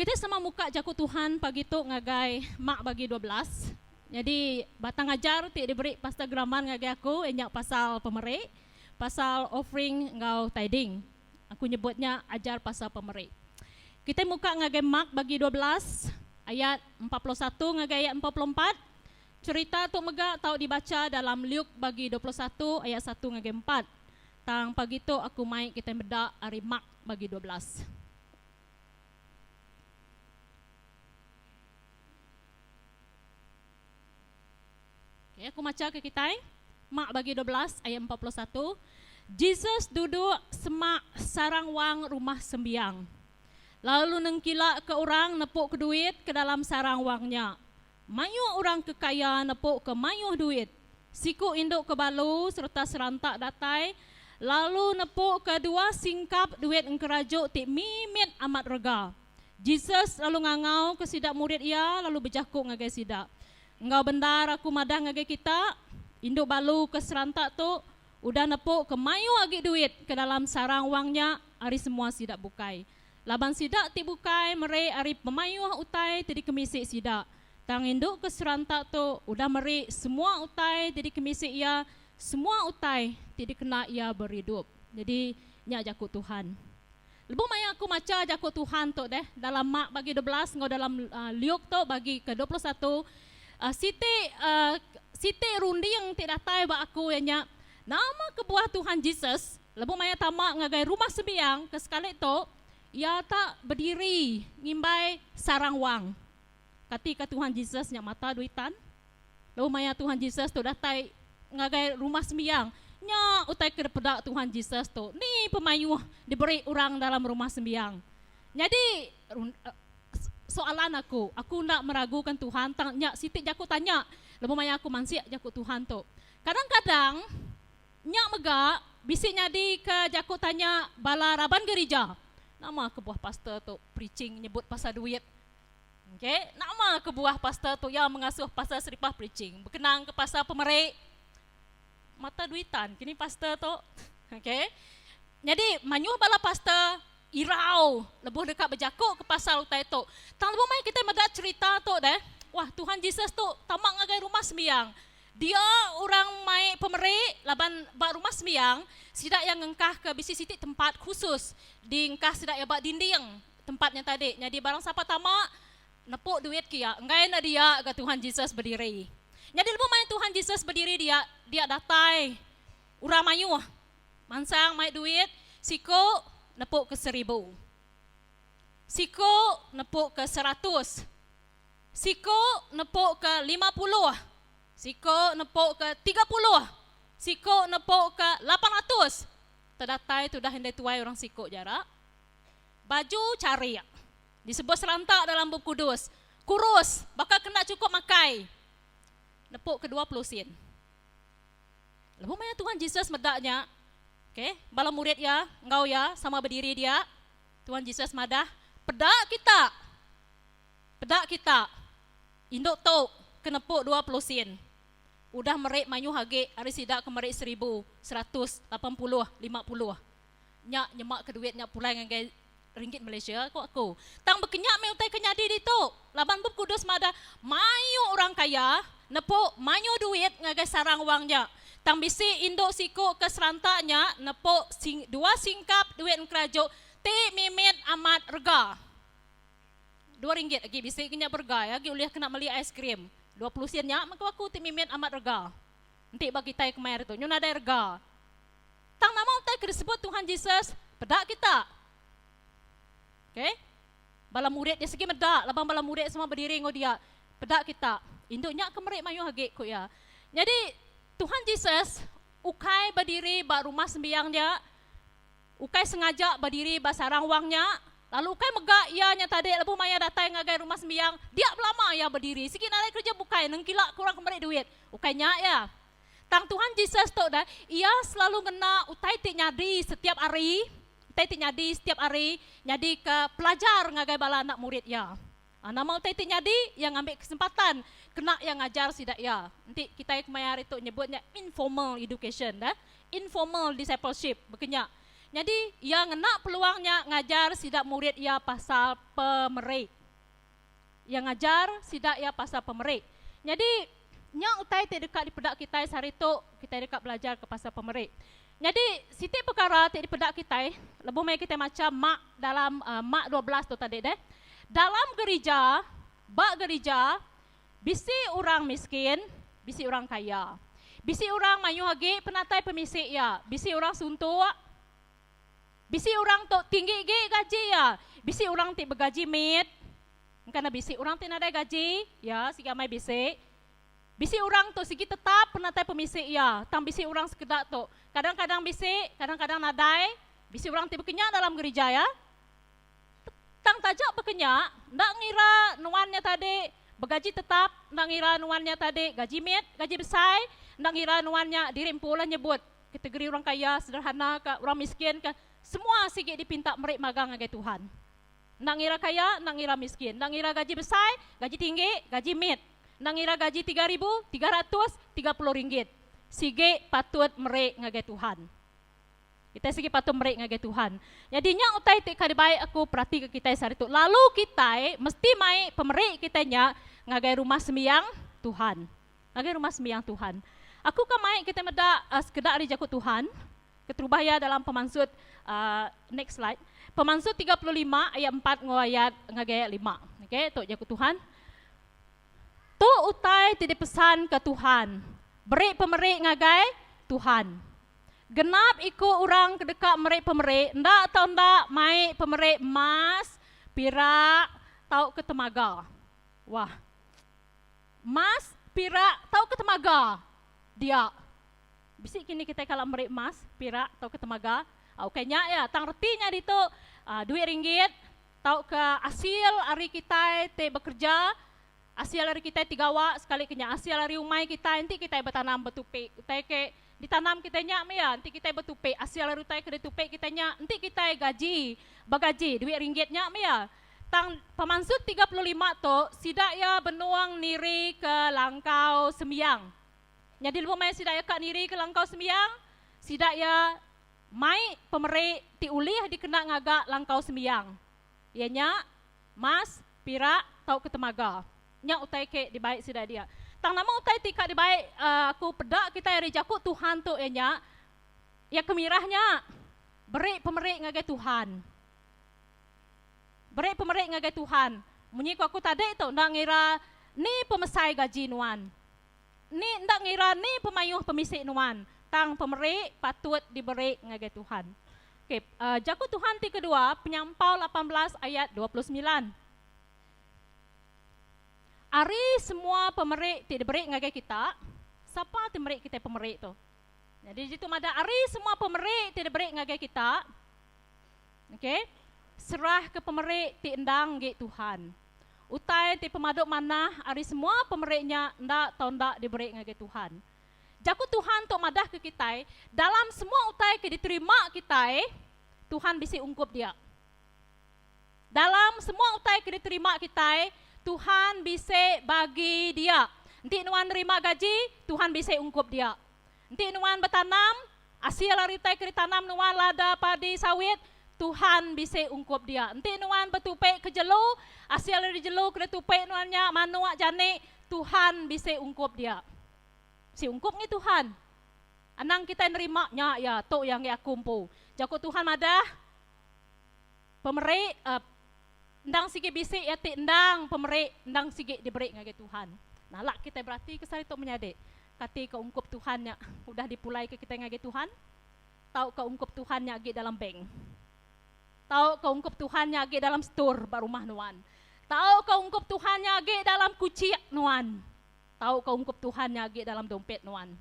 Kita sama muka jaku Tuhan pagi tu ngagai Mark bagi 12. Nyadi batang ajar ti diberi Pastor Graman ngagai aku iya nya pasal pemeri, pasal offering enggau tithing. Aku nyebut nya ajar pasal pemeri. Kitai muka ngagai Mark bagi 12 ayat 41 ngagai ayat 44. Cherita tu mega tau dibacha dalam Luke bagi 21 ayat satu ngagai empat. Tang pagi tu aku mai kitai meda ari Mark bagi 12. Okay, aku macha ke kitai. Mark bagi 12 ayat 41. Jesus duduk semak sarang wang rumah sembiang. Lalu nengkila ke orang nepuk ke duit ke dalam sarang wang nya. Mayuh orang ke kaya nepuk ke mayuh duit. Siku indu ke balu sereta seranta datai lalu nepuk ke dua singkap duit engkeraju ti mimit amat rega. Jesus lalu ngangau ke sida murid iya lalu bejaku ngagai sida, Enggau bendar aku madah ngagai kita, indu balu ke seranta tu udah nepuk ke mayuh agi duit ke dalam sarang wang nya ari semua sida bukai. Laban sida ti bukai meri ari pemayuh utai ti dikemisi sida, tang indu ke seranta tu udah meri semua utai ti dikemisi iya, semua utai ti dikena iya beridup. Nyadi, nya jaku Tuhan. Lebuh maya aku macha jaku Tuhan tu deh, dalam Mark bagi 12 enggau dalam Luke tu bagi ke 21, siti siti runding ti datai ba aku iya nya, nama kebuah Tuhan Jesus Lebuh maya tama ngagai rumah sembiang ke sekali tu, iya tak bediri ngimbai sarang wang. Katika Tuhan Jesus nya mata duitan? Lebuh maya Tuhan Jesus tu datai ngagai rumah sembiang, nya utai ke dipeda Tuhan Jesus tu. Ni pemayuh diberi orang dalam rumah sembiang. Nyadi soalan aku, aku enda meragukan Tuhan tang nya siti jaku tanya lebuh maya aku mansik jaku Tuhan tu. Kadang-kadang Nya mega bisi nyadika jaku tanya bala raban gerija, Nama kebuah pastor tu preaching nyebut pasal duit? Okay, nama kebuah pastor tu iya mengasuh pasal seripah preaching bekenang ke pasal pemeri mata duitan kini pastor tu? Okay. Nyadi mayuh bala pastor irau lebuh deka bejaku ke pasal utai tu. Tang lebuh maya kitai meda cherita tu deh, wah Tuhan Jesus tu tama ngagai rumah sembiang. Dia orang mai pemeri laban ba rumah sembiang sida iya ngengkahka bisi siti tempat khusus diengkah sida iya ba dinding tempat nya tadi. Nyadi barang sapa tama nepuk duit ke iya enggai enda dia ga Tuhan Jesus bediri. Nyadi lebuh maya Tuhan Jesus bediri dia, dia datai orang mayuh mansang mai duit siku nepuk ke seribu. Siku nepuk ke 100. Siku nepuk ke 50. Siku nepuk ke 30. Siku nepuk ke 800. Tedatai tudah indai tuai orang siku jarak. Baju charik. Disebut seranta dalam Bup Kudus. Kurus, baka ke enda chukup makai. Nepuk ke 20 sin. Lebuh maya Tuhan Jesus meda nya, okay, bala murid iya enggau iya sama bediri dia, Tuhan Jesus madah, Peda kita! Peda kita, indu tu ke nepuk 20 sin, udah meri mayuh agi ari sida ke meri 1180, 50. Nya nyema ke duit nya pulai ngagai ringgit Malaysia, ku aku. Tang bekenya meh utai ke nyadi ditu, laban Bup Kudus madah mayuh orang kaya nepuk mayuh duit ngagai sarang wang nya. Tang bisi indu siku ke seranta nya nepuk dua singkap duit engkeraju ti mimit amat rega. RM2 agi bisi ke nya berega iya agi ulih kena meli ais krim. 20 sen nya meh ku aku ti mimit amat rega. Enti ba kitai kemaya hari tu nyu nadai rega. Tang nama utai ke disebut Tuhan Jesus peda kita. Okay. Bala murid iya sigi meda laban bala murid semua bediri enggau dia. Peda kita. Indu nya ke meri mayuh agi ku iya. Nyadi Tuhan Jesus ukai bediri ba rumah sembiang dia Ukai sengaja bediri ba sarang wang nya, lalu ukai mega iya nya tadi lebuh maya datai ngagai rumah sembiang, dia belama iya bediri. Sigi nadai kereja bukai nengkila ke orang ke meri duit. Ukai nya iya. Tang Tuhan Jesus tu deh, iya selalu ngena utai ti nyadi setiap hari, utai ti nyadi setiap hari nyadika pelajar ngagai bala anak murid iya. Nama utai ti nyadi, iya ngambi kesempatan kena iya ngajar sida iya. Enti kitai kemaya hari tu nyebut nya informal education deh, informal discipleship baka nya. Nyadi iya ngena peluang nya ngajar sida murid iya pasal pemeri. Iya ngajar sida iya pasal pemeri. Nyadi, nya utai ti deka dipeda kitai sehari tu, kitai deka belajarka pasal pemeri. Nyadi, siti pekara ti dipeda kitai lebuh maya kitai macha Mark dalam Mark 12 tu tadi deh, dalam gerija, ba gerija, bisi orang miskin, bisi orang kaya. Bisi orang mayuh agi penatai pemisi iya, bisi orang suntuk. Bisi orang tu tinggi agi gaji iya. Bisi orang ti begaji mit. Engka ne bisi orang ti nadai gaji, ya sigi amai bisi. Bisi orang tu sigi tetap penatai pemisi iya, tang bisi orang sekeda tu kadang-kadang bisi, kadang-kadang nadai. Bisi orang ti bekenya dalam gerija ya. Tang taja bekenya, enda ngira nuan nya tadi begaji tetap, enda ngira nuan nya tadi gaji mit, gaji besai, enda ngira nuan nya diri empu lah nyebut kategori orang kaya, sederhana ka, orang miskin ka, semua sigi dipinta meri magang ngagai Tuhan. Enda ngira kaya, enda ngira miskin, enda ngira gaji besai, gaji tinggi, gaji mit, enda ngira gaji 3330 ringgit, sigi patut meri ngagai Tuhan. Kitai sigi patut meri ngagai Tuhan. Nyadi nya utai ti ka dibai aku peratika kitai sehari tu. Lalu kitai mesti mai pemeri kitai nya ngagai rumah sembiang Tuhan. Ngagai rumah sembiang Tuhan. Aku ka mai kitai meda sekeda ari jaku Tuhan. Keterubah iya dalam Pemansut next slide. Pemansut 35 ayat 4 enggau ayat ngagai ayat 5. Okay, tu jaku Tuhan. Tu utai ti dipesanka Tuhan. Beri pemeri ngagai Tuhan. Genap iku orang ke deka meri pemeri enda tau enda mai pemeri emas, pirak tauka temaga. Wah. Emas, pirak tauka temaga dia. Bisi kini kitai kala meri emas, pirak tauka temaga? Ukai nya iya, tang reti nya ditu duit ringgit tauka asil ari kitai ti bekereja Asil ari kitai ti gawa sekali ke nya asil ari umai kitai enti kitai betanam betupi utai ke ditanam kitai nya meh iya enti kitai betupi asil ari utai ke ditupi kitai nya enti kitai gaji begaji duit ringgit nya meh iya tang pemansut 35 tu sida iya benung niri ke langkau sembiang nyadi lebuh maya sida iya ka niri ke langkau sembiang sida iya mai pemeri ti ulih dikena ngaga langkau sembiang iya nya Mas, pirak, tauka temaga. Nya utai ke dibai sida dia. Tang nama utai ti ka dibai aku peda kitai ari jaku Tuhan tu iya nya, iya ke mirah nya, beri pemeri ngagai Tuhan. Beri pemeri ngagai Tuhan. Munyi ku aku tadi tu enda ngira ni pemesai gaji nuan. Ni enda ngira ni pemayuh pemisi nuan, tang pemeri patut diberi ngagai Tuhan. Okey, jaku Tuhan ti kedua, Penyampau 18 ayat 29. Ari semua pemeri ti diberi ngagai kita, sapa ti meri kitai pemeri tu? Nyadi ditu madah ari semua pemeri ti diberi ngagai kita, okey, serahka pemeri ti endang enggi Tuhan. Utai ti pemadu manah ari semua pemeri nya enda tau enda diberi ngagai Tuhan. Jaku Tuhan tu madahka kitai, dalam semua utai ke diterima kitai, Tuhan bisi ungkup dia. Dalam semua utai ke diterima kitai, Tuhan bisi bagi dia. Enti nuan nerima gaji, Tuhan bisi ungkup dia. Enti nuan betanam, asil ari utai ke ditanam nuan lada, padi, sawit, Tuhan bisi ungkup dia. Enti nuan betupi ke jelu, asil ari jelu ke ditupi nuan nya manuk, janik, Tuhan bisi ungkup dia. Bisi ungkup ngi Tuhan. Anang kitai nerima nya iya, tu iya enggi aku empu. Jaku Tuhan madah, pemeri endang sigi bisi iya ti endang pemeri endang sigi diberi ngagai Tuhan. Nalak kitai berati ke sehari tu menyadi. Kati ke ungkup Tuhan nya udah dipulaika kitai ngagai Tuhan? Tauka ungkup Tuhan nya agi dalam bank? Tauka ungkup Tuhan nya agi dalam stor ba rumah nuan? Tauka ungkup Tuhan nya agi dalam kuchik nuan? Tauka ungkup Tuhan nya agi dalam dompet nuan?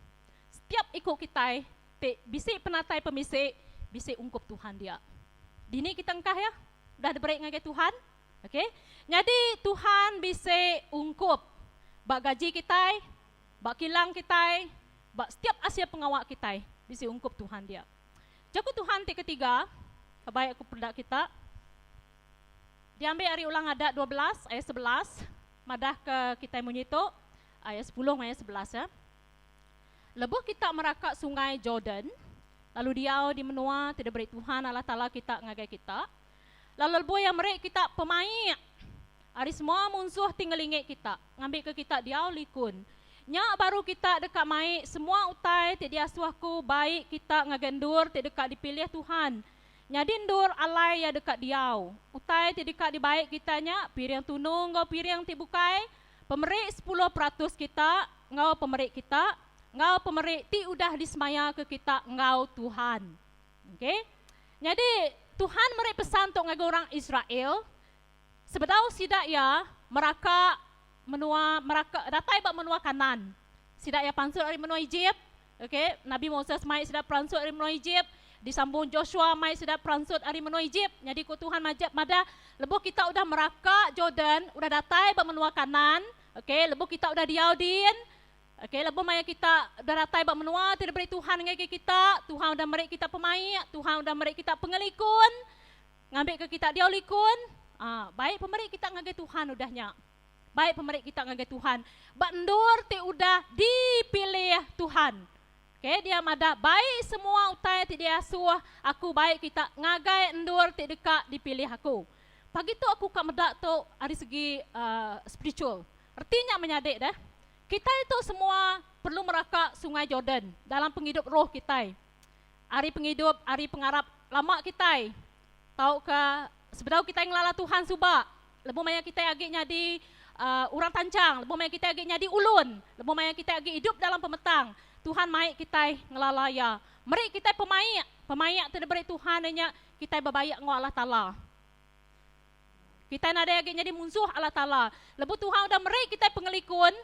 Setiap iku kitai ti bisi penatai pemisi, bisi ungkup Tuhan dia. Dini kita engkah iya? Udah diberi ngagai Tuhan? Okey. Nyadi Tuhan bisi ungkup ba gaji kitai, ba kilang kitai, ba setiap asil pengawa kitai bisi ungkup Tuhan dia. Jaku Tuhan ti ketiga, kebai aku peda kita, diambi ari Ulang Adat 12 ayat 11, madahka kitai munyi tu, ayat 10 enggau ayat 11 ya. Lebuh kita meraka sungai Jordan, lalu diau di menua ti diberi Tuhan Allah Taala kita ngagai kita, lalu lebuh Iya meri kita pemaik. ari semua munsuh ti ngelingi kita, ngambika kita diau likun. Nya baru kita deka mai semua utai ti diasuh aku bai kita ngagai endur ti deka dipilih tuhan nyadi endur alai iya deka diau. Utai ti deka dibai kita nya piring tunu enggau piring ti bukai, pemeri 10% kita enggau pemeri kita, enggau pemeri ti udah disemayaka kita enggau tuhan. Okay. Nyadi, Tuhan meri pesan tu ngagai orang Israel sebedau sida iya meraka menua meraka datai ba menua Kanaan. Sida iya pansut ari menua Ejip. Okay, Nabi Moses mai sida peransut ari menua Ejip, disambung Joshua mai sida peransut ari menua Ejip. Nyadi ku Tuhan majak madah, lebuh kita udah meraka Jordan, udah datai ba menua Kanaan, okay, lebuh kita udah diau din, Ok, lebuh maya kita udah datai ba menua ti diberi Tuhan ngagai kita, Tuhan udah meri kita pemaik, Tuhan udah meri kita pengelikun, ngambika kita diau likun, aa baik pemeri kita ngagai Tuhan udah nya. Baik pemeri kita ngagai Tuhan ba endur ti udah dipilih Tuhan. Ok, dia madah baik semua utai ti diasuh aku baik kita ngagai endur ti deka dipilih aku. Pagi tu aku ka meda tu ari segi aa spiritual. Reti nya menyadi deh. Kitai tu semua perlu meraka Sungai Jordan dalam pengidup roh kitai. Ari pengidup ari pengarap lama kitai tauka sebedau kitai ngelala Tuhan suba, lebuh maya kitai agi nyadi orang tanchang, lebuh maya kitai agi nyadi ulun, lebuh maya kitai agi idup dalam pemetang, Tuhan mai kitai ngelala Iya. Meri kitai pemaik, pemaik ti diberi Tuhan iya nya kitai bebaik enggau Allah Taala. Kitai nadai agi nyadi munsuh Allah Taala. Lebuh Tuhan udah meri kitai pengelikun,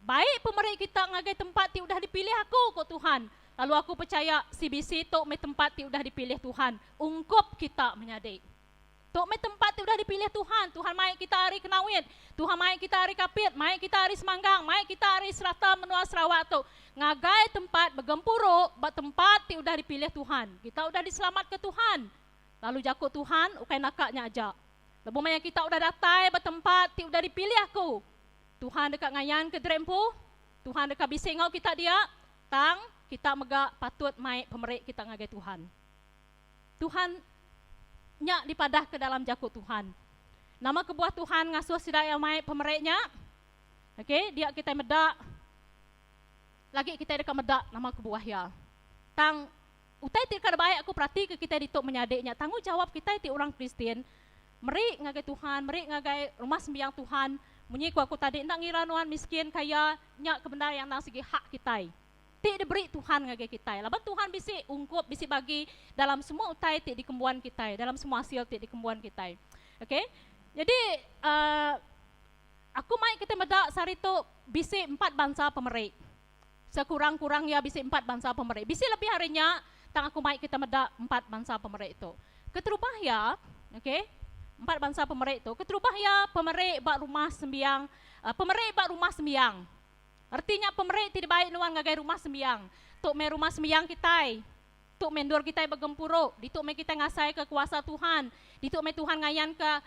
baik pemeri kita ngagai tempat ti udah dipilih aku, ku Tuhan. Lalu aku pechaya CBC tu meh tempat ti udah dipilih Tuhan ungkup kita menyadi. Tu meh tempat ti udah dipilih Tuhan. Tuhan mai kita ari Kenawit, Tuhan mai kita ari Kapit, mai kita ari Semanggang, mai kita ari serata menua Sarawak tu ngagai tempat begempuru ba tempat ti udah dipilih Tuhan. Kita udah diselamatka Tuhan. Lalu jaku Tuhan ukai naka nya aja. Lebuh maya kita udah datai ba tempat ti udah dipilih aku, Tuhan deka ngayanka diri empu, Tuhan deka bisi enggau kita dia, tang kita mega patut mai pemeri kita ngagai Tuhan. Tuhan nya dipadahka dalam jaku Tuhan. Nama kebuah Tuhan ngasuh sida iya mai pemeri nya? Okey, dia kitai meda lagi kitai deka meda nama kebuah iya. Tang Utai ti deka dibai aku peratika kitai ditu menyadi nya tanggungjawap kitai ti orang Kristian meri ngagai Tuhan, meri ngagai rumah sembiang Tuhan. Munyi ku aku tadi enda ngira nuan miskin kaya nya ke bendar yang endang sigi hak kitai ti diberi Tuhan ngagai kitai laban Tuhan bisi ungkup bisi bagi dalam semua utai ti dikembuan kitai dalam semua asil ti dikembuan kitai. Okay nyadi uhh aku mai kitai meda sehari tu bisi empat bansa pemeri. Sekurang-kurang iya bisi empat bansa pemeri. Bisi lebih ari nya, tang aku mai kita meda empat bansa pemeri tu. Keterubah iya, okey, empat bansa pemeri tu. Keterubah iya, pemeri ba rumah sembiang, pemeri ba rumah sembiang. Reti nya pemeri ti dibai nuan ngagai rumah sembiang. Tu meh rumah sembiang kitai. Tu meh endur kitai begempuru. Ditu meh kitai ngasaika kuasa Tuhan. Ditu meh Tuhan ngayanka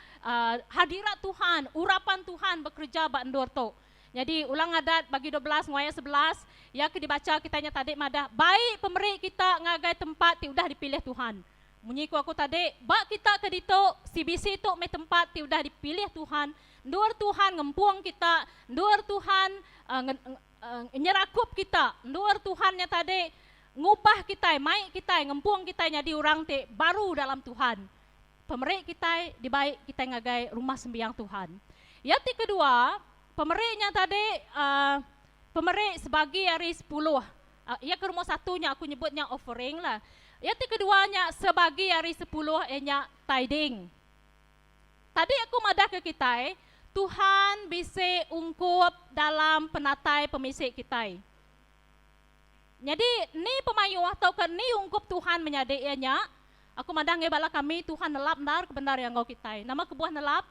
hadirat Tuhan, urapan Tuhan bekereja ba endur tu. Nyadi ulang adat bagi 12 enggau ayat 11, iya ke dibacha kitai nya tadi madah, Bai pemeri kita ngagai tempat ti udah dipilih Tuhan. Munyi ku aku tadi, ba kita ke ditu, CBC tu meh tempat ti udah dipilih Tuhan, endur Tuhan ngempung kita, endur Tuhan nyerakup kita, endur Tuhan nya tadi ngubah kitai, mai kitai, ngempung kitai nyadi orang ti baru dalam Tuhan. Pemeri kitai dibai kitai ngagai rumah sembiang Tuhan. Iya ti kedua, pemeri nya tadi uhh pemeri sebagi ari sepuluh. Iya ke rumah satu nya aku nyebut nya offering lah. Iya ti kedua nya sebagi ari sepuluh iya nya tithing. Tadi aku madah ke kitai, Tuhan bisi ungkup dalam penatai pemisi kitai. Nyadi ni pemayuh tauka ni ungkup Tuhan menyadi iya nya, aku madah ngagai bala kami Tuhan nelap endar ke bendar iya enggau kitai. Nama kebuah nelap?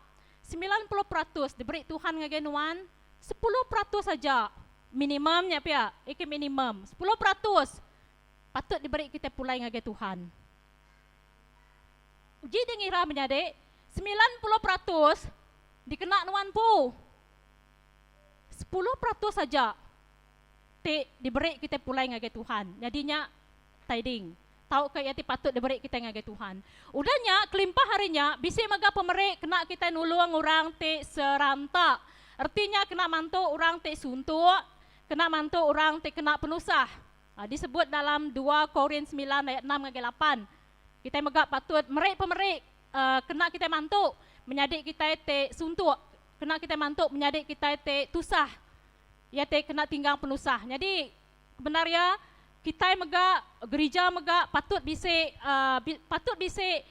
90% diberi Tuhan ngagai nuan, 10% aja minimum nya pia, ike minimum 10% patut diberi kitai pulai ngagai Tuhan. Uji deh ngira menyadi, 90% dikena nuan empu, 10% aja. ti diberi kitai pulai ngagai Tuhan. Nyadi nya tithing. Tauka iya ti patut diberi kitai ngagai Tuhan. Udah nya, kelimpah ari nya, bisi mega pemeri kena kitai nulung orang ti seranta. Reti nya kena mantu orang ti suntuk, kena mantu orang ti kena penusah. Disebut dalam dua Korin semilan ayat enam ngagai lapan. Kitai mega patut meri pemeri kena kitai mantu menyadi kitai ti suntuk, kena kitai mantu menyadi kitai ti tusah, iya ti kena tinggang penusah. Nyadi Kebendar iya, kitai mega, gerija mega patut bisi patut bisi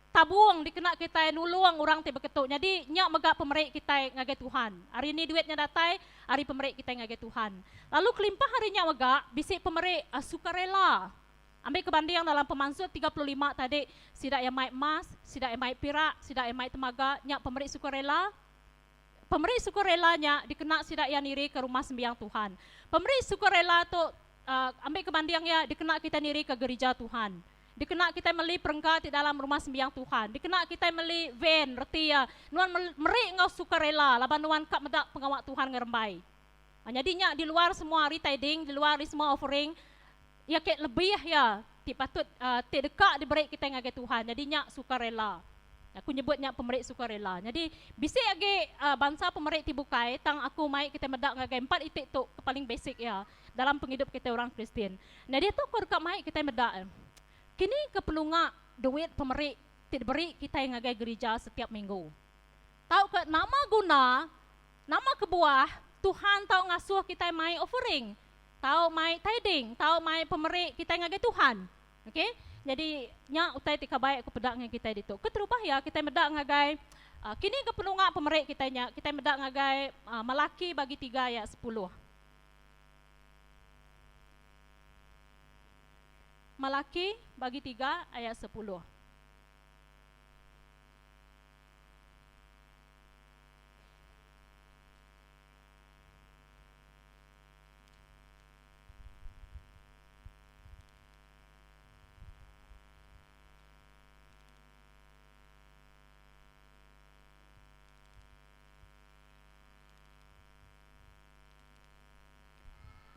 tabung dikena kitai nulung orang ti beketu. Nyadi nya mega pemeri kitai ngagai Tuhan. Ari ni duit nya datai? Ari pemeri kitai ngagai Tuhan. Lalu kelimpah ari nya mega bisi pemeri sukarela. Ambi ke banding dalam Pemansut 35 tadi, sida iya mai emas, sida iya mai pirak, sida iya mai temaga, nya pemeri sukarela. Pemeri sukarela nya dikena sida iya nirika rumah sembiang Tuhan. Pemeri sukarela tu ambika banding iya dikena kitai nirika gerija Tuhan. Dikena kitai meli perengka ti dalam rumah sembiang Tuhan. Dikena kitai meli van reti iya nuan meri enggau sukarela laban nuan ka meda pengawa Tuhan ngerembai. Nyadi nya di luar semua ari tithing, di luar ari semua offering iya ke lebih iya ti patut ti deka diberi kitai ngagai Tuhan. Nyadi nya sukarela. Aku nyebut nya pemeri sukarela. Nyadi bisi agi bansa pemeri ti bukai tang aku mai kitai meda ngagai empat iti tu ke paling basic iya dalam pengidup kitai orang Kristian. Nyadi tu aku deka mai kitai meda kini ke penunga duit pemeri ti diberi kitai ngagai gerija setiap minggu. Tauka nama guna, nama kebuah Tuhan tau ngasuh kitai mai offering, tau mai tithing, tau mai pemeri kitai ngagai Tuhan. Okey. Nyadi nya utai ti kabai aku peda ngagai kitai ditu. Keterubah iya kitai meda ngagai kini ke penunga pemeri kitai nya kitai meda ngagai Malaki bagi tiga ayat sepuluh. Malaki bagi tiga ayat sepuluh.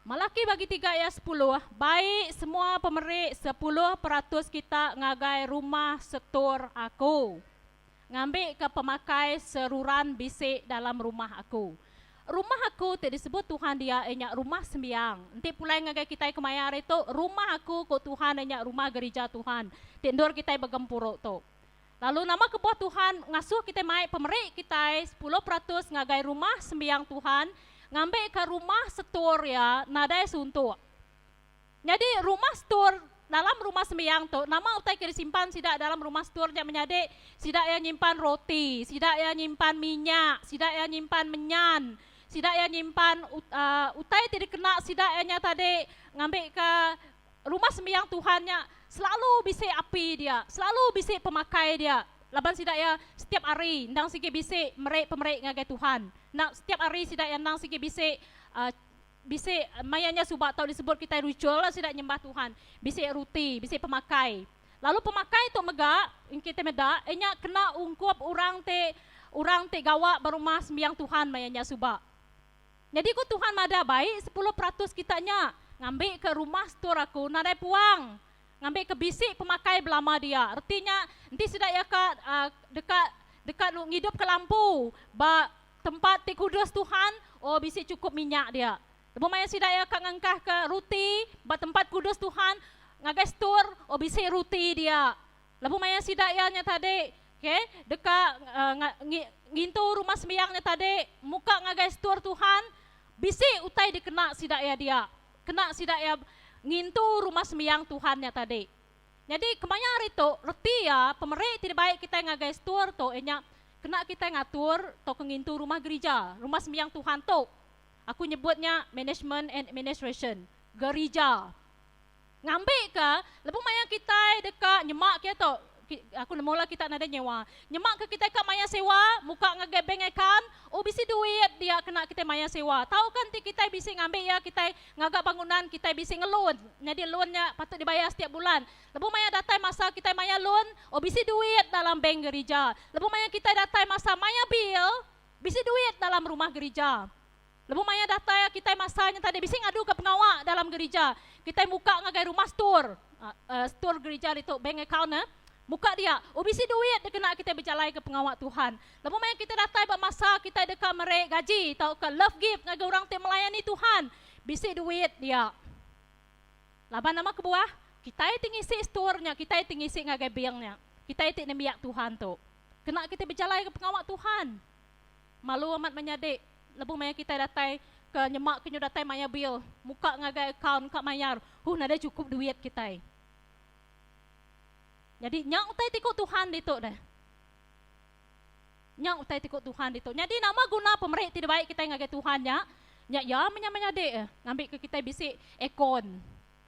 Malaki bagi tiga ayat sepuluh, Bai semua pemeri 10% kita ngagai rumah setur aku. Ngambika pemakai seruran bisi dalam rumah aku. Rumah aku ti disebut Tuhan dia iya nya rumah sembiang. Enti pulai ngagai kitai kemaya hari tu, rumah aku ku Tuhan iya nya rumah gerija Tuhan ti endur kitai begempuru tu. Lalu nama kebuah Tuhan ngasuh kitai mai pemeri kitai 10% ngagai rumah sembiang Tuhan ngambika rumah setur iya nadai suntuk. Nyadi rumah setur dalam rumah sembiang tu, nama utai ke disimpan sida dalam rumah setur nya menyadi? Sida iya nyimpan roti, sida iya nyimpan minyak, sida iya nyimpan menyan, sida iya nyimpan utai ti dikena sida iya nya tadi ngambika rumah sembiang Tuhan nya selalu bisi api dia, selalu bisi pemakai dia laban sida iya setiap hari endang sigi bisi meri pemeri ngagai Tuhan. Enda setiap hari sida iya endang sigi bisi Bisi maya nya suba tau disebut kitai ritual lah sida nyembah Tuhan. Bisi ruti, bisi pemakai. Lalu pemakai tu mega kitai meda iya nya kena ungkup orang ti orang ti gawa ba rumah sembiang Tuhan maya nya suba. Nyadi ku Tuhan madah bai 10% kita nya ngambika rumah setor aku nadai puang ngambika bisi pemakai belama dia. Reti nya enti sida iya ka deka deka ngidupka lampu ba Tempat ti kudus Tuhan, oh bisi chukup minyak dia. Lebuh maya sida iya ka ngengkahka ruti ba tempat kudus Tuhan ngagai setur, oh bisi ruti dia. Lebuh maya sida iya nya tadi, okay, deka ngintu rumah sembiang nya tadi, muka ngagai setur Tuhan, bisi utai dikena sida iya dia. Kena sida iya ngintu rumah sembiang Tuhan nya tadi. Nyadi kemaya hari tu, reti iya pemeri ti dibai kitai ngagai setur tu iya nya Kena kitai ngatur tauka ngintu rumah gerija, rumah sembiang Tuhan tu. Aku nyebut nya management and administration gerija. Ngambika lebuh maya kitai deka nyema ke tu, aku nemu lah kita nadai nyewa. Nyema ke kitai ka maya sewa, muka ngagai bank account, oh bisi duit dia kena kitai maya sewa. Tauka enti kitai bisi ngambi iya kitai ngaga bangunan kitai bisi ngeloan. Nyadi loan nya patut dibayar setiap bulan. Lebuh maya datai masa kitai maya loan, oh bisi duit dalam bank gerija. Lebuh maya kitai datai masa maya bil, bisi duit dalam rumah gerija. Lebuh maya datai kitai masa nya tadi bisi ngaduka pengawa dalam gerija. Kitai muka ngagai rumah stor, stor gerija ditu, bank account ne. Muka dia, oh bisi duit dikena kitai bejalaika pengawa Tuhan. Lebuh maya kitai datai ba masa kitai deka meri gaji tauka love gift ngagai orang ti melayani Tuhan, bisi duit dia. Laban nama kebuah? Kitai ti ngisi stor nya, kitai ti ngisi ngagai bank nya. Kitai ti nembiak Tuhan tu. Kena kitai bejalaika pengawa Tuhan. Malu amat menyadi lebuh maya kitai datai ke nyema ke nyu datai maya bil muka ngagai akaun ka mayar huh nadai chukup duit kitai. Nyadi nya utai ti ku Tuhan ditu deh. Nya utai ti ku Tuhan ditu. Nyadi nama guna pemeri ti dibai kitai ngagai Tuhan nya? Nya iya menya menyadi eh ngambika kitai bisi aircon.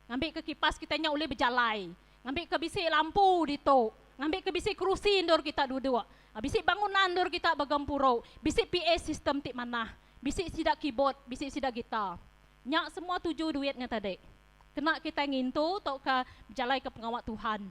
Ngambika kipas kitai nya ulih bejalai. Ngambika bisi lampu ditu. Ngambika bisi kerusi endur kita duduk. Bisi bangunan endur kita begempuru. Bisi PA system ti manah. Bisi sida keyboard, bisi sida gitar. Nya semua tuju duit nya tadi. Kena kitai ngintu tauka bejalaika pengawa Tuhan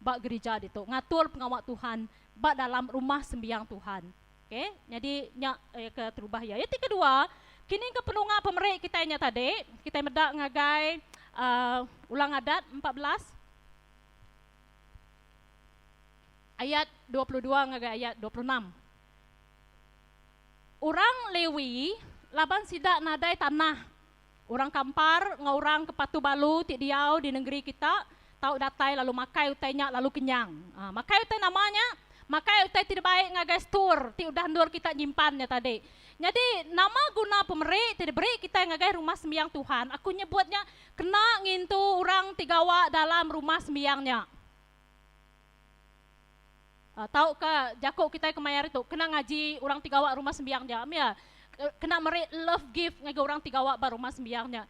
ba gerija ditu. Ngatur pengawa Tuhan ba dalam rumah sembiang Tuhan. Okay, nyadi nya ke terubah iya. Iya ti kedua, kini ke penunga pemeri kitai nya tadi, kitai meda ngagai uhh Ulang Adat 14 ayat 22 ngagai ayat 26. Orang Lewi laban sida nadai tanah, orang kampar enggau orang ke patu balu ti diau di nengeri kita tau datai lalu makai utai nya lalu kenyang. Makai utai nama nya? Makai utai ti dibai ngagai stor ti udah endur kita nyimpan nya tadi. Nyadi, nama guna pemeri ti diberi kitai ngagai rumah sembiang Tuhan? Aku nyebut nya kena ngintu orang ti gawa dalam rumah sembiang nya. Tauka jaku kitai kemaya hari tu, kena ngaji orang ti gawa rumah sembiang nya. Mia, kena meri love gift ngagai orang ti gawa ba rumah sembiang nya.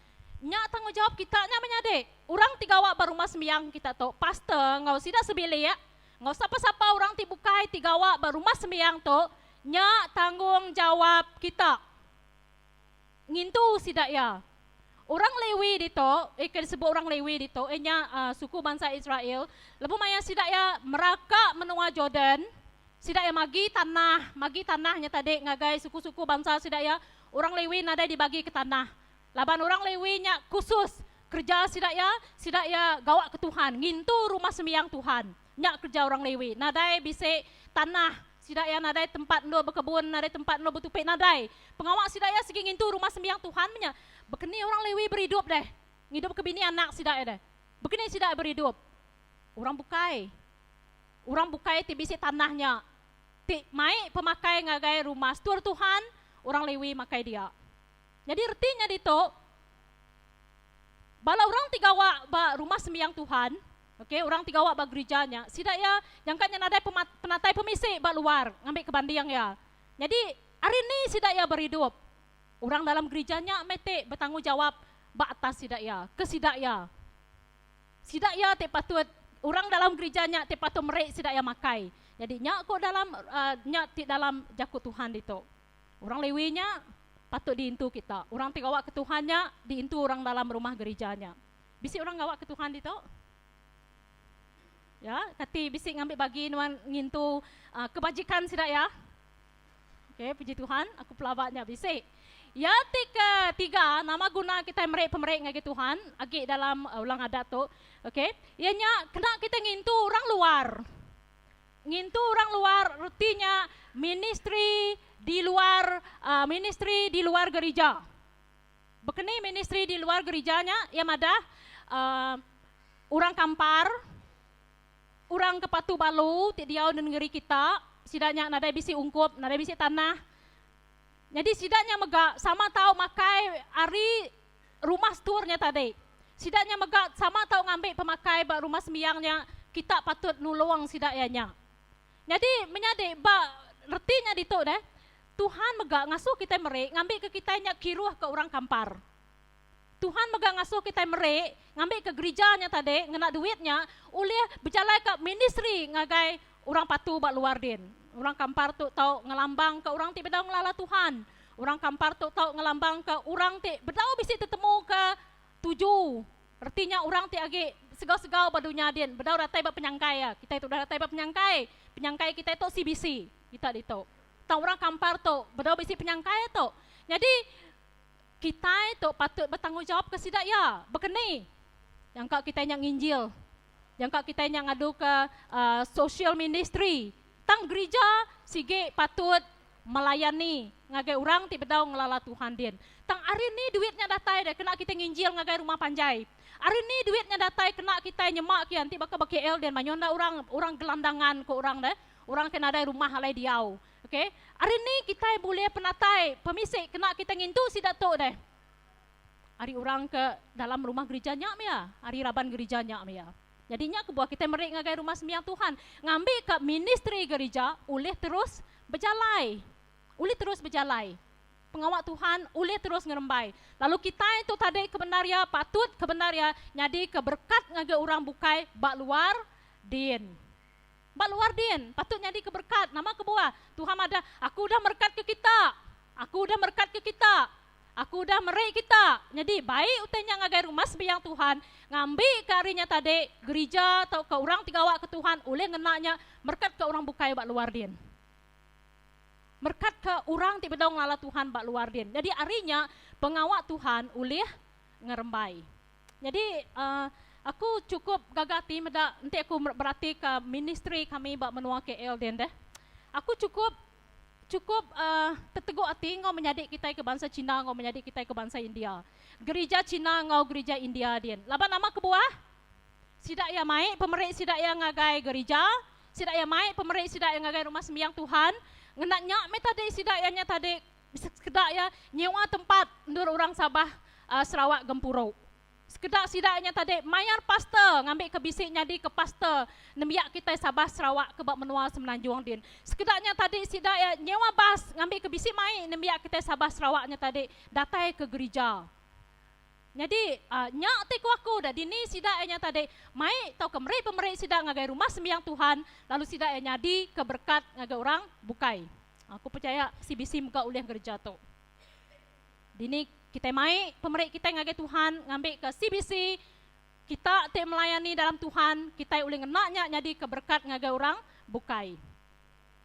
Nya tanggungjawap kita nya menyadi. Orang ti gawa ba rumah sembiang kita tu, pastor enggau sida sebilik, enggau sapa-sapa orang ti bukai ti gawa ba rumah sembiang tu, nya tanggungjawap kita ngintu sida iya. Orang Lewi ditu, eh ke disebut orang Lewi ditu, iya nya suku bansa Israel, lebuh maya sida iya meraka menua Jordan, sida iya magi tanah, magi tanah nya tadi ngagai suku-suku bansa sida iya, orang Lewi nadai dibagi ke tanah. Laban orang Lewi nya khusus, kereja sida iya, sida iya gawa ke Tuhan, ngintu rumah sembiang Tuhan. Nya kereja orang Lewi. Nadai bisi tanah, sida iya nadai tempat endur bekebun, nadai tempat endur betupi, nadai. Pengawa sida iya sigi ngintu rumah sembiang Tuhan meh nya. Bekeni orang Lewi beridup deh? Ngidup ke bini anak sida iya deh. Bekeni sida iya beridup? Orang bukai. Orang bukai ti bisi tanah nya, ti mai pemakai ngagai rumah setur Tuhan, orang Lewi makai dia. Nyadi reti nya ditu, bala orang ti gawa ba rumah sembiang Tuhan, okay, orang ti gawa ba gerija nya, sida iya nyangka nya nadai penatai pemisi ba luar ngambi ke banding iya. Nyadi ari ni sida iya beridup? Orang dalam gerija nya meh ti betanggungjawab ba atas sida iya, ke sida iya. Sida iya ti patut, orang dalam gerija nya ti patut meri sida iya makai. Nyadi nya ku dalam nya ti dalam jaku Tuhan ditu. Orang Lewi nya patut diintu kita. Orang ti gawa ke Tuhan nya diintu orang dalam rumah gerija nya. Bisi orang gawa ke Tuhan ditu? Ya, kati bisi ngambi bagi nuan ngintu uh, kebajikan sida ya? Okey, puji Tuhan, aku pelaba nya bisi. Ya ti ketiga, nama guna kitai meri pemeri ngagai Tuhan agi dalam uh, ulang adat tu. Okey, iya nya kena kita ngintu orang luar. Ngintu orang luar reti nya ministri di luar ministri di luar gerija. Bekeni ministri di luar gerija nya iya madah orang kampar, orang ke patu balu ti diau di nengeri kita, sida nya nadai bisi ungkup, nadai bisi tanah. Nyadi sida nya mega sama tau makai ari rumah setur nya tadi. Sida nya mega sama tau ngambi pemakai ba rumah sembiang nya, kita patut nulung sida iya nya. Nyadi menyadi ba reti nya ditu deh, Tuhan mega ngasuh kitai meri ngambika kitai nya kiruh ke orang kampar. Tuhan mega ngasuh kitai meri ngambika gerija nya tadi ngena duit nya ulih bejalaika ministri ngagai orang patu ba luar din. Orang kampar tu tau ngelambangka orang ti bedau ngelala Tuhan. Orang kampar tu tau ngelambangka orang ti bedau bisi tetemuka tuju. Reti nya orang ti agi segau-segau ba dunya din bedau datai ba penyangkai iya. Kitai tu udah datai ba penyangkai. Penyangkai kitai tu CBC kita ditu. Tang orang kampar tu bedau bisi penyangkai tu. Nyadi. Kitai tu patut betanggungjawap ke sida iya. Baka ni? Nyangka kitai nya nginjil. Nyangka kitai nya ngaduka uh, social ministry. Tang gerija sigi patut melayani ngagai orang ti bedau ngelala Tuhan din. Tang ari ni duit nya datai deh kena kitai nginjil ngagai rumah panjai. Ari ni duit nya datai kena kitai nyema kian ti baka ba KL din mayuh enda orang orang gelandangan ko orang deh. Orang ke nadai rumah alai diau. Ok. Ari ni kitai bulih penatai pemisi kena kitai ngintu sida tu deh. Ari orang ke dalam rumah gerija nya meh iya. Ari raban gerija nya meh iya. Nyadi nya kebuah kitai meri ngagai rumah sembiang Tuhan ngambi ka ministri gerija ulih terus bejalai. Ulih terus bejalai. Pengawa Tuhan ulih terus ngerembai. Lalu kitai tu tadi kebendar iya patut kebendar iya nyadika berekat ngagai orang bukai ba luar din. Ba luar din, patut nyadika berekat. Nama kebuah? Tuhan madah, Aku udah merekatka kita. Aku udah merekatka kita. Aku udah meri kita. Nyadi, bai utai nya ngagai rumah sembiang Tuhan, ngambika ari nya tadi, gerija tauka orang ti gawa ke Tuhan ulih ngena nya merekatka orang bukai ba luar din. Merekatka orang ti bedau ngelala Tuhan ba luar din. Nyadi, ari nya, pengawa Tuhan ulih ngerembai. Nyadi aku chukup gaga ati meda enti aku beratika ministri kami ba menua KL din deh. Aku chukup chukup teteguk ati enggau menyadi kitai ke bansa Cina enggau menyadi kitai ke bansa India. Gerija Cina enggau gerija India din. Laban nama kebuah? Sida iya mai pemeri sida iya ngagai gerija, sida iya mai pemeri sida iya ngagai rumah sembiang Tuhan. Ngena nya meh tadi sida iya nya tadi Sekeda iya nyewa tempat endur orang Sabah Sarawak gempuru. Sekeda sida nya tadi mayar pastor ngambika bisi nyadika pastor nembiak kitai Sabah Sarawak ke ba menua Semenanjung din. Sekeda nya tadi sida iya nyewa bas ngambika bisi mai nembiak kitai Sabah Sarawak nya tadi datai ke gerija. Nyadi nya ti ku aku da dini sida iya nya tadi mai tauka meri pemeri sida ngagai rumah sembiang Tuhan lalu sida iya nyadika berekat ngagai orang bukai. Aku pechaya CBC mega ulih ngereja tu. Dini kitai mai pemeri kitai ngagai Tuhan ngambika CBC kita ti melayani dalam Tuhan kitai ulih ngena nya nyadika berekat ngagai orang bukai.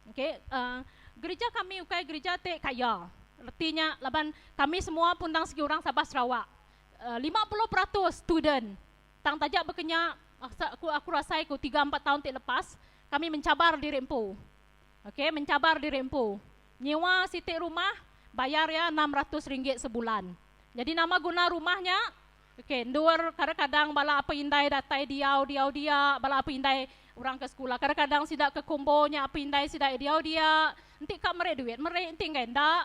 Okay, uh, gereja kami ukai gereja ti kaya. Reti nya laban kami semua pun endang sigi orang Sabah Sarawak. Uh, 50% student. Tang taja bekenya aku aku rasai ku 3 4 taun ti lepas kami mencabar diri empu. Ok, mencabar diri empu. Nyewa siti rumah, bayar iya 600 ringgit sebulan. Nyadi nama guna rumah nya? Ok, endur kadang-kadang bala apai indai datai diau diau dia, bala apai indai orang ke sekula. Kadang-kadang sida ke kombo nya apai indai sida iya diau dia. Enti ka meri duit, meri, enti enggai enda.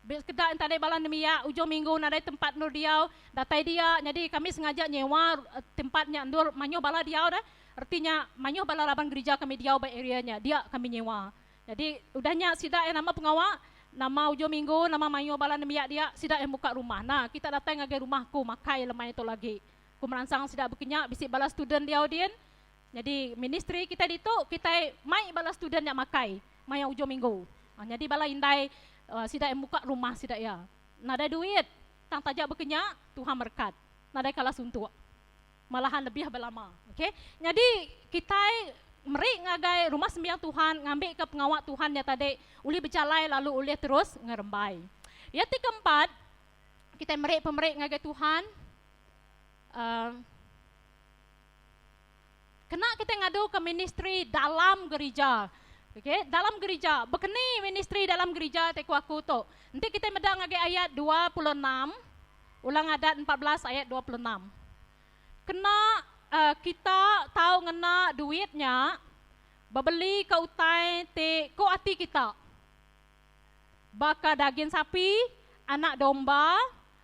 Sekeda enti nadai bala nembiak ujung minggu nadai tempat endur diau, datai dia. Nyadi kami sengaja nyewa tempat nya endur mayuh bala diau dah. Reti nya mayuh bala raban gerija kami diau ba area nya, dia kami nyewa. Nyadi udah nya sida iya nama pengawa, nama ujung minggu, nama mayuh bala nembiak dia, sida iya muka rumah. Nah, kita datai ngagai rumah aku makai lemai tu lagi. Ku meransang sida bekenya bisi bala student diau din. Nyadi ministri kitai ditu, kitai mai bala student nya makai maya ujung minggu. Nyadi bala indai sida iya muka rumah sida iya. Nadai duit, tang taja bekenya Tuhan merekat. Nadai kala suntuk. Malahan lebih belama. Okay. Nyadi kitai meri ngagai rumah sembiang Tuhan ngambika pengawa Tuhan nya tadi ulih bejalai lalu ulih terus ngerembai. Iya ti keempat, kitai meri pemeri ngagai Tuhan. Uh, kena kitai ngaduka ministri dalam gerija. Okay, dalam gerija. Bekeni ministri dalam gerija ti ku aku tu. Enti kitai meda ngagai ayat 26, Ulang Adat 14 ayat 26. Kena uh, kita tau ngena duit nya bebeli ke utai ti ku ati kita. Baka dagin sapi, anak domba,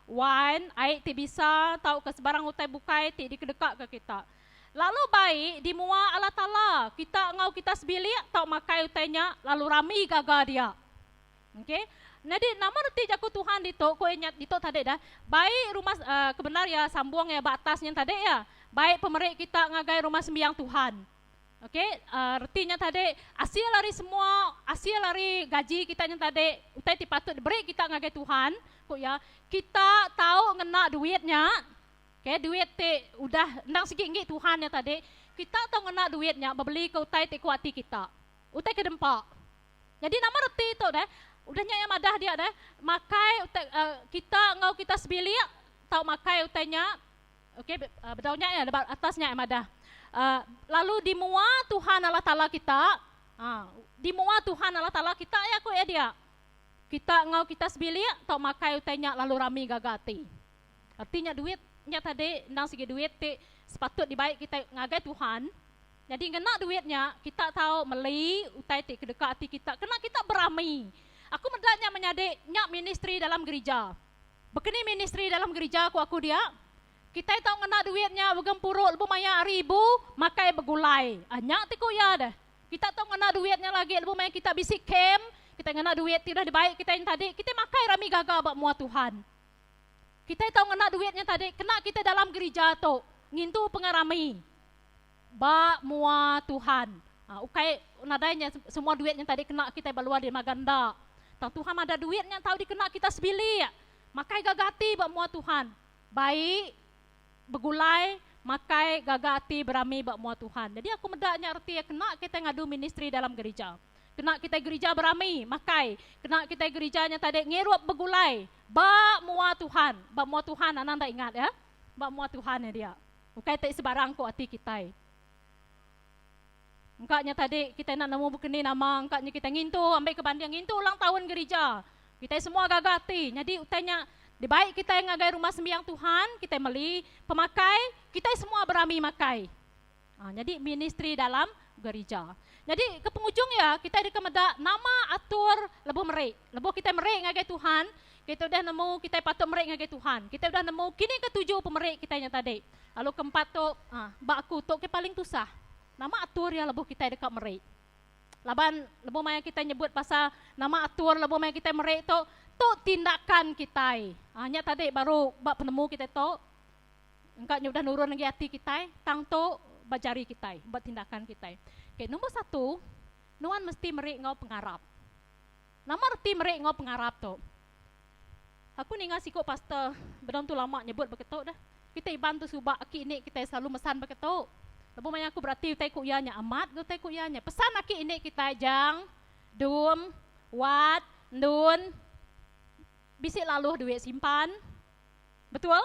wain, ai ti bisa tauka sebarang utai bukai ti dikedekaka kita. Lalu bai di mua Allah Taala, kita enggau kita sebilik tau makai utai nya lalu rami gaga dia. Okey. Nyadi nama reti jaku Tuhan ditu ku iya nya ditu tadi dah. Bai rumah uh, kebendar iya sambung iya ba atas nya tadi iya. Bai pemeri kita ngagai rumah sembiang Tuhan. Okey, uh, reti nya tadi asil ari semua asil ari gaji kita nya tadi utai ti patut diberi kita ngagai Tuhan, ku iya, kita tau ngena duit nya. Okey, duit ti udah endang sigi enggi Tuhan nya tadi, kita tau ngena duit nya bebeli ke utai ti ku ati kita. Utai ke dempa. Nyadi nama reti tu deh? Udah nya iya madah dia deh, makai utai kita enggau kita sebilik tau makai utai nya. Okey, bedau nya iya ba atas nya iya madah. Lalu di mua Tuhan Allah Taala kita, di mua Tuhan Allah Taala kita iya ku iya dia. Kita enggau kita sebilik tau makai utai nya lalu rami gaga ati. Reti nya duit nya tadi endang sigi duit ti sepatut dibai kitai ngagai Tuhan. Nyadi ngena duit nya kita tau meli utai ti kedeka ati kita kena kita berami. Aku meda nya menyadi nya ministri dalam gerija. Bekeni ministri dalam gerija ku aku dia? Kitai tau ngena duit nya begempuru lebuh maya hari ibu makai begulai. Ah nya ti ku iya deh. Kita tau ngena duit nya lagi lebuh maya kita bisi kem, kita ngena duit ti udah dibai kitai nya tadi, kitai makai rami gaga ba mua Tuhan. Kitai tau ngena duit nya tadi kena kitai dalam gerija tu ngintu pengerami ba mua Tuhan. Ha, ukai nadai nya semua duit nya tadi kena kitai ba luar dia maga enda. Tang Tuhan madah duit nya tau dikena kita sebilik makai gaga ati ba mua Tuhan. Bai begulai makai gaga ati berami ba mua Tuhan. Jadi aku meda nya reti iya kena kitai ngadu ministri dalam gerija. Kena kitai gerija berami makai. Kena kitai gerija nya tadi ngirup begulai ba mua Tuhan. Ba mua Tuhan anang enda ingat ya. Ba mua Tuhan nya dia. Ukai ti sebarang ku ati kitai. Engka nya tadi kitai enda nemu bekeni nama engka nya kitai ngintu ambi ke banding ngintu ulang taun gerija. Kitai semua gaga ati. Nyadi utai nya dibai kitai ngagai rumah sembiang Tuhan, kitai meli pemakai, kitai semua berami makai. Ha, nyadi ministri dalam gerija. Nyadi ke pengujung iya, kitai deka meda nama atur lebuh meri. Lebuh kitai meri ngagai Tuhan, kitai udah nemu kitai patut meri ngagai Tuhan. Kitai udah nemu kini ke tuju pemeri kitai nya tadi. Lalu keempat tu, ha, ba aku tu ke paling tusah. Nama atur iya lebuh kitai deka meri. Laban lebuh maya kitai nyebut pasal nama atur lebuh maya kitai meri tu, tu tindakan kitai. Ha, nya tadi baru ba penemu kitai tu. Engka nya udah nurun agi ati kitai, tang tu ba jari kitai, ba tindakan kitai. Okey, nombor satu, nuan mesti meri enggau pengarap. Nama reti meri enggau pengarap tu? Aku ninga siku pastor bedau entu lama nyebut baka tu deh. Kitai Iban tu suba aki ini kitai selalu mesan baka tu. Lebuh maya aku berati utai ku iya nya amat ga utai ku iya nya. Pesan aki ini kitai jang, dum, wat, endun, bisi laluh duit simpan. Betul?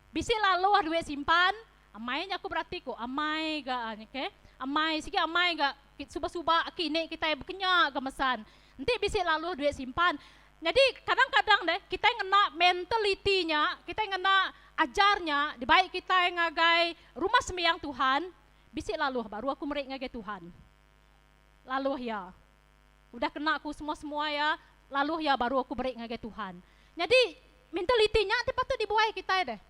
Bisi laluh duit simpan, amai nya aku berati ku amai ga okay. Amai sigi amai ga suba-suba aki ini kitai bekenya ga mesan. Enti bisi laluh duit simpan. Nyadi kadang-kadang deh kitai ngena mentaliti nya, kitai ngena ajar nya dibai kitai ngagai rumah sembiang Tuhan, bisi laluh baru aku meri ngagai Tuhan. Laluh iya. Udah kena aku semua-semua iya, laluh iya baru aku beri ngagai Tuhan. Nyadi, mentaliti nya ti patut dibuai kitai deh.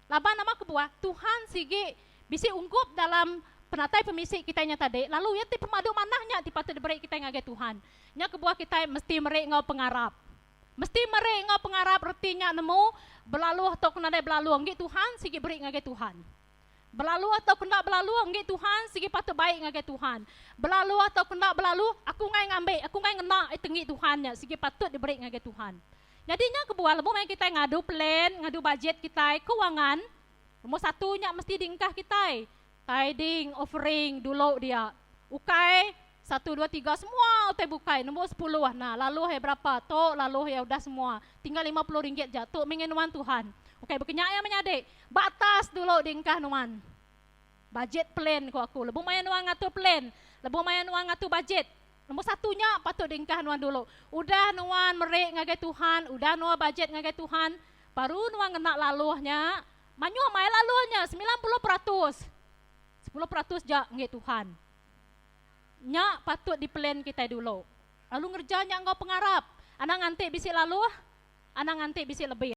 Laban nama kebuah, Tuhan sigi bisi ungkup dalam penatai pemisi kitai nya tadi, lalu iya ti pemadu manah nya ti patut diberi kitai ngagai Tuhan. Nya kebuah kitai mesti meri enggau pengarap. Mesti meri enggau pengarap reti nya nemu belaluh tauka nadai belaluh enggi Tuhan sigi beri ngagai Tuhan. Belalu atau kenda belalu enggi Tuhan sigi patut baik ngagai Tuhan. Belalu atau kenda belalu aku enggai ngambi aku enggai ngena iti enggi Tuhan nya sigi patut diberi ngagai Tuhan. Nyadi nya kebuah lebuh maya kitai ngadu plan ngadu bajet kitai kewangan nombor satu nya mesti diengkah kitai tithing offering dulu dia ukai satu dua tiga semua utai bukai nombor sepuluh nah laluh iya berapa tu laluh iya udah semua tinggal 50 ringgit ja tu mih nuan Tuhan. Ukai bekenya iya menyadi. Ba atas dulu diengkah nuan. Bajet plan ku aku. Lebuh maya nuan ngatur plan, lebuh maya nuan ngatur bajet, nombor satu nya patut diengkah nuan dulu. Udah nuan meri ngagai Tuhan, udah nuan bajet ngagai Tuhan, baru nuan ngena laluh nya. Mayuh mai laluh nya, 90%. 10% ja enggi Tuhan. Nya patut diplan kitai dulu. Lalu ngereja nya enggau pengarap. Anang nganti bisi laluh, anang nganti bisi lebih.